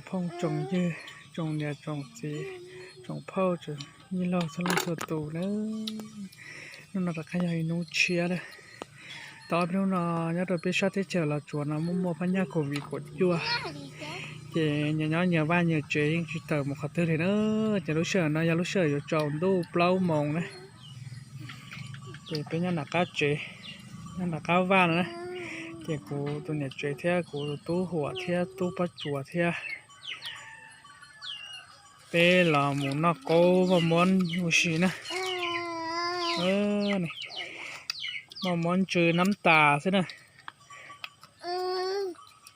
phooj tsoom ywg, tsoom niam tsoom txiv, tsoom phauj tsoom yij laug txhua leej txhua tus na. Hnub no rov qab yog ib hnub tshiab lawm. Tau ob peb hnub no nyob rau peb sab teb chaws Los Tsuas no muaj muaj phab nyaj COVID kaum cuaj, ces nyias nyob nyias vaj nyias tsev yeej tsis tawm mus qhov twg li na. Ces lub sij hawm no yog lub sij hawm yuav tsaus ntuj plaub moos na. Ces peb nyob nram qab tsev, nyob nram qab vaj no na. Ces kuv tus niam tsev thiab kuv tus tub Huam thiab tub Pob Tsuas thiab peb los mus noj qaub maj muab ua si na. Maj muab ntsw nab tas xwb na.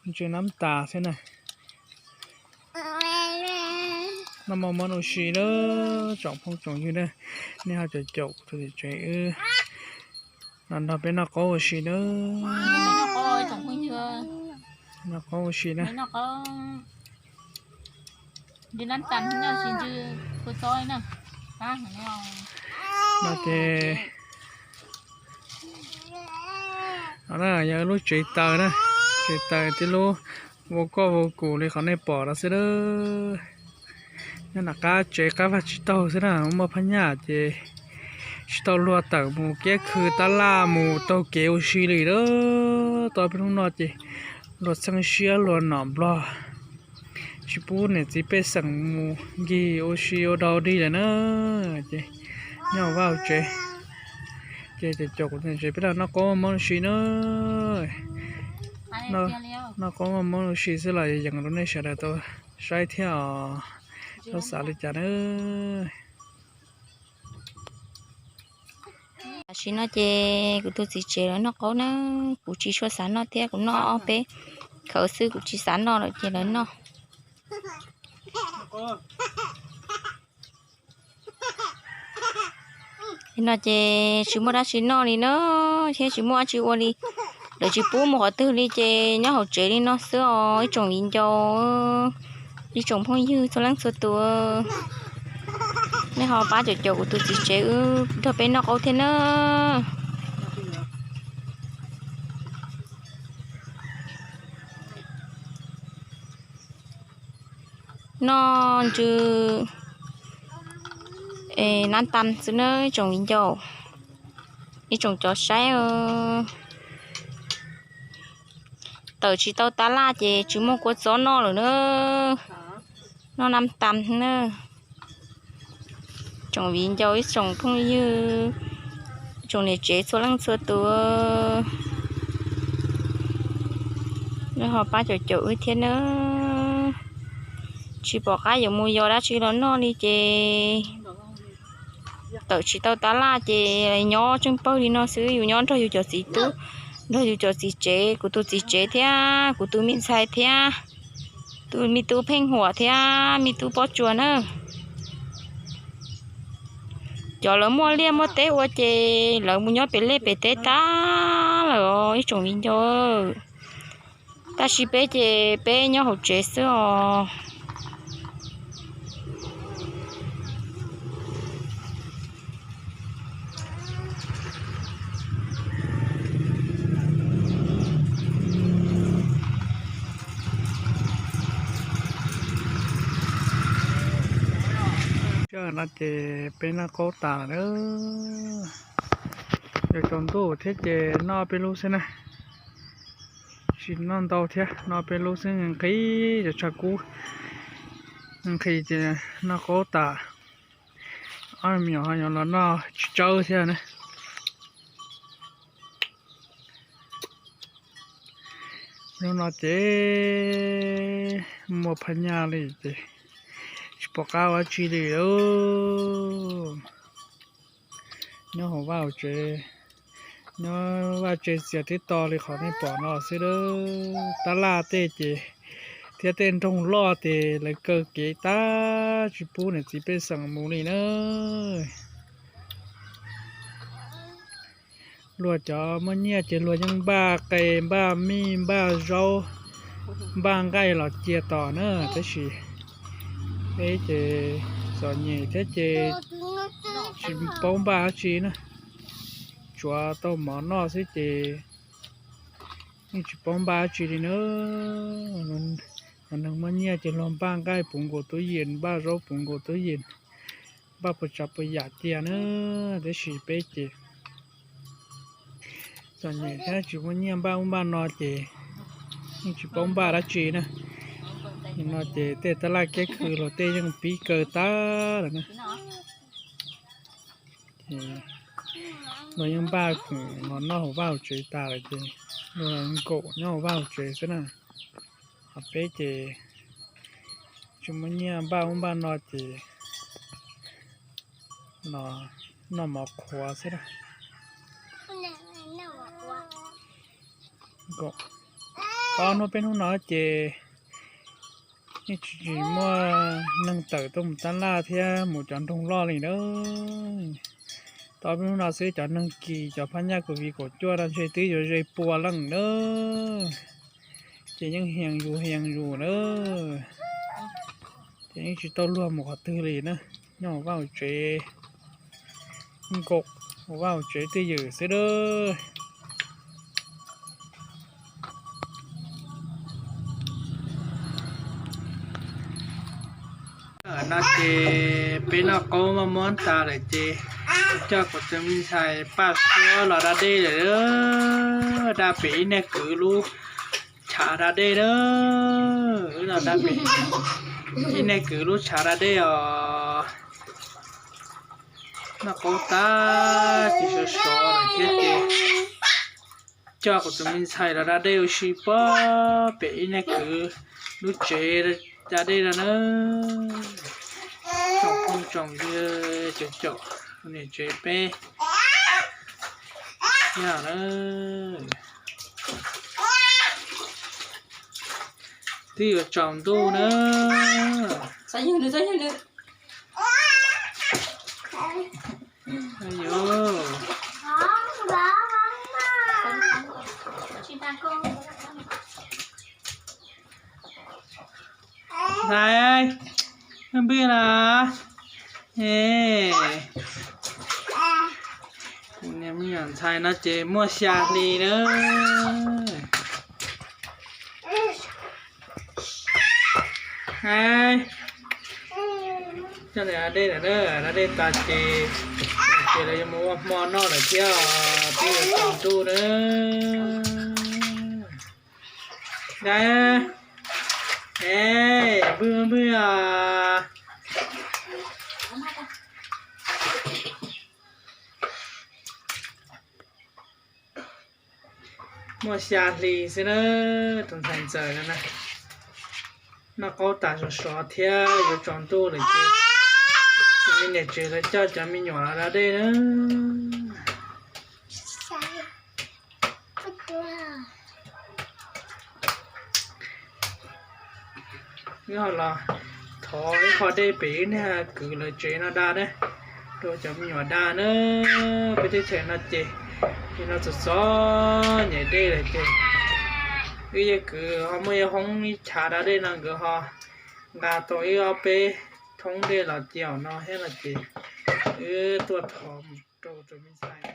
Ntsw nab tas xwb na. Noj maj muab ua si na, tsoom phooj tsoom ywg na. Nej ho caum caum kuv tus niam tsev wb los nrog peb noj qaub ua si na. Noj qaub ua si na. No ces, no na yog lub tsev taws na, tsev taws tib lub vau koj vau kus li qhov nej pom no xwb na. Nyob nram qab tsev qab vaj tsib taug xwb na, muaj phab nyaj ces tsis tau luag tawm mus kiab khw tab laj mus taug kev ua si li na. Tau peb hnub no ces luag txheeb siab luag nom nplog, tsis pub niam txiv pej xeem mus nkig ua si ua dau dig lawm na. Ces nyob hauv vaj hauv tsev, ces caum caum kuv tus niam tsev peb los noj qaub maj muab ua si na. Noj qaub maj muab ua si xwb los yees rau nej sawv daws tau saib thiab os. Txhob xav li cas na. Tam sim no ces kuv tus txiv tsev lawv noj qaub na, kuv tsis tshua xav noj thiab, kuv noj ob peb khawv xwb kuv tsis xav noj lawm ces lawv noj. No ces tsis muaj dab tsi noj li na, thiab tsis muaj dab tsi ua li, lawv tsis pub mus qhov twg li ces nyob hauv tsev li no xwb os ib tsoom viv ncaus, ib tsoom phooj ywg txhua leej txhua tus. Nej ho pab caum caum kuv tus txiv tsev wb nrog peb noj qaub thiab na. Noj ntsw nab tas xwb na ib tsoom viv ncaus, ib tsoom cov saib. Tawm tsis tau tab laj ces tsis muaj kua txob noj lawm na. Noj nab tas na. Tsoom viv ncaus ib tsoom phooj ywg, tsoom niam tsev txhua leej txhua tus, nej ho pab caum caum wb thiab na. Tsis pom qab yuav mus yos dab tsi los noj li ces tawm tsis tau tab laj ces nyob tseem pawg li no xwb, yus nyob nrog yus cov txiv tub, nrog yus cov txiv tsev, kuv tus txiv tsev thiab kuv tus me ntxhais thiab tus me tub Pheej Huam thiab me tub Pob Tsuas na. Cov lawv muaj liaj muaj teb ua ces lawv mus nyob pem liaj pem teb tag lawm os ib tsoom viv ncaus. Tab sis peb ces peb nyob hauv tsev xwb os. Tam no ces peb noj qaub tas lawm na. Yuav tsaus ntuj thiab ces noj peb lub xwb na. Tsis noj ntau thiab, noj peb lub xwb nqhis cov tshav kub, nqhis ces noj qaub tas. Ob me nyuam ho yuav los noj tsawb thiab na. Hnub no ces muaj phab nyaj li ces tsis pom qab ua dab tsi li. Nyob hauv vaj hauv tsev, nyob vaj tsev txias tib to li qhov nej pom no xwb. Tab laj tej ces thiab tej nroog loj ces lawv kaw kev tag tsis pub niam txiv pej xeem mus li na. Luag cov muaj nyiaj ces luag yeej npaj qe npaj mij npaj zaub npaj nqaij los cia tos na, tab sis peb ces txom nyem thiab ces tsis paub npaj dab tsi na, tsuav tau mov noj xwb ces yeej tsis paub npaj dab tsi li na. Neeg muaj nyiaj ces luag npaj nqaij puv nkaus tub yees, npaj zaub puv nkaus tub yees, npaj puas tsav puas yam cia na. Tab sis peb ces txom nyem thiab tsis muaj nyiaj npaj ub npaj no ces yeej tsis paub npaj dab tsi na. Nim no ces tej tab laj kiab khw los tej yeej pib kaw tag lawm na. Ces luag yeej npaj khoom los noj hauv vaj hauv tsev tas lawm ces luag nkaum nyob hauv vaj hauv tsev xwb na. Ho peb ces tsis muaj nyiaj npaj ub npaj no ces los noj mov qhuav xwb na. Nkaum ob hnub peb hnub no ces yeej tsis tsis muaj neeg tawm tuaj mus tab laj thiab mus cov nroog loj li na. Tau ob peb hnub no xwb cov neeg kis cov phab nyaj covid kaum cuaj no ntshe twb yuav ze pua leej na. Ces yeej hias zus hias zus na. Ces yeej tsis tau luag mus qhov twg li na. Nyob hauv vaj hauv tsev, nkaum hauv vaj hauv tsev twj ywm xwb na. No ces peb noj qaub maj muab tas lawm ces coj kuv tus me ntxhais Paj Suab los da dej lawm. Da pem ib niag kwv lub tshav da dej na. Wb los da pem ib niag kwv lub tshav da dej os. Noj qaub tag ces sov sov lawm thiab ces coj kuv tus me ntxhais los da dej ua si pem ib niag kwv lub tsev da dej no na. Tsoom phooj tsoom ywg, caum caum niam tsev peb yog na. Twb yuav tsaus ntuj na. Ntxhais, npwg na. Kuv niam me nyuam ntxhais no ces muaj xya hli na. Coj nws da dej lawm na, da dej tas ces, ces lawv yuav mus ua hmo noj lawm thiab, twb yuav tsaus ntuj na. Da, es, npwg npwg os. Muaj xya hli xwb na, tus ntxhais ntxawm no na. Noj qaub tas sov sov thiab yuav tsaus ntuj lawm ces, me niam tsev lawv coj cov me nyuam los da dej na. Wb ho los thov ib qho dej pem wb niag kwv lawv tsev no da na, rau cov me nyuam da na. Peb teb chaws no ces, ces no txom txom nyem dej lawm ces, wb yawg kwv ho muaj ib hoob ib chav da dej no nkawd ho nqa tau ib ob peb thoob dej los cia no thiab no ces, wb tuaj thov mus rau tus me ntxhais.